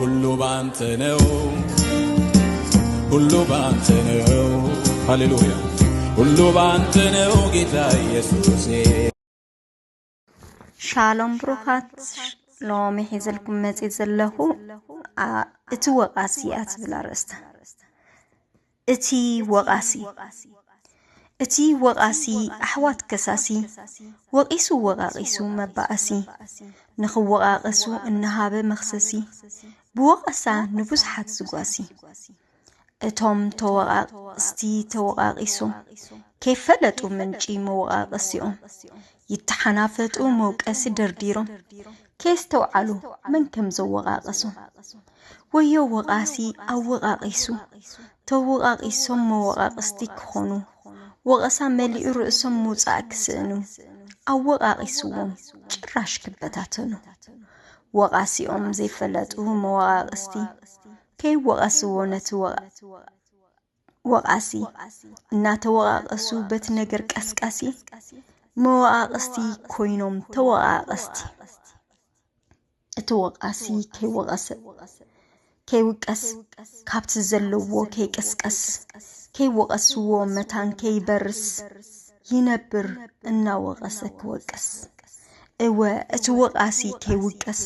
ሁሉ ባንተ ነው፣ ሁሉ ባንተ ነው። ሃሌሉያ። ሁሉ ባንተ ነው ጌታ ኢየሱሴ። ሻሎም ብሩኻት፣ ሎሚ ሒዘልኩም መፂእ ዘለኹ እቲ ወቓሲ እያ ትብል ኣርእስታ። እቲ ወቓሲ እቲ ወቓሲ ኣሕዋት ከሳሲ፣ ወቒሱ ወቓቒሱ መባኣሲ፣ ንኽወቓቐሱ እናሃበ መኽሰሲ፣ ብወቐሳ ንብዙሓት ዝጓሲ። እቶም ተወቓቕስቲ ተወቓቒሶም ከይፈለጡ ምንጪ መወቓቐሲኦም ይተሓናፈጡ መውቀሲ ደርዲሮም ከየስተውዓሉ መን ከም ዘወቓቐሶም። ወዮ ወቓሲ ኣወቓቒሱ፣ ተወቓቒሶም መወቓቕስቲ ክኾኑ፣ ወቐሳ መሊኡ ርእሶም ምውጻእ ክስእኑ፣ ኣወቓቒስዎም ጭራሽ ክበታተኑ። ወቓሲኦም ዘይፈለጡ መወቓቕስቲ ከይወቐስዎ ነቲ ወቓ- ወቓሲ እናተወቓቐሱ በቲ ነገር ቀስቃሲ መወቓቕስቲ ኮይኖም ተወቓቐስቲ። እቲ ወቓሲ ከይወቐሰ ከይውቀስ፣ ካብቲ ዘለዎ ከይቀስቀስ፣ ከይወቐስዎ መታን ከይበርስ ይነብር እናወቐሰ ክወቅስ። እወ እቲ ወቓሲ ከይውቀስ፣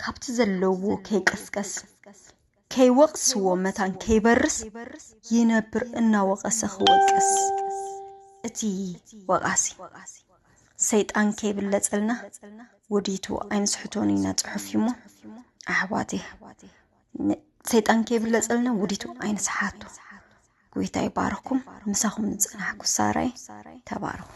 ካብቲ ዘለዎ ከይቀስቀስ፣ ከይወቕስዎ መታን ከይበርስ ይነብር እናወቐሰ ክወቅስ። እቲ ወቓሲ ሰይጣን ከይብለጸልና ውዲቱ ኣይንስሕቶን ኢና ጽሑፍ እዩሞ ኣሕዋተይ፣ ሰይጣን ከይብለጸልና ውዲቱ ኣይንስሓቶ። ጎይታ ይባርኩም። ምሳኹም ዝጸናሕኩ ሳራይ። ተባረኹ።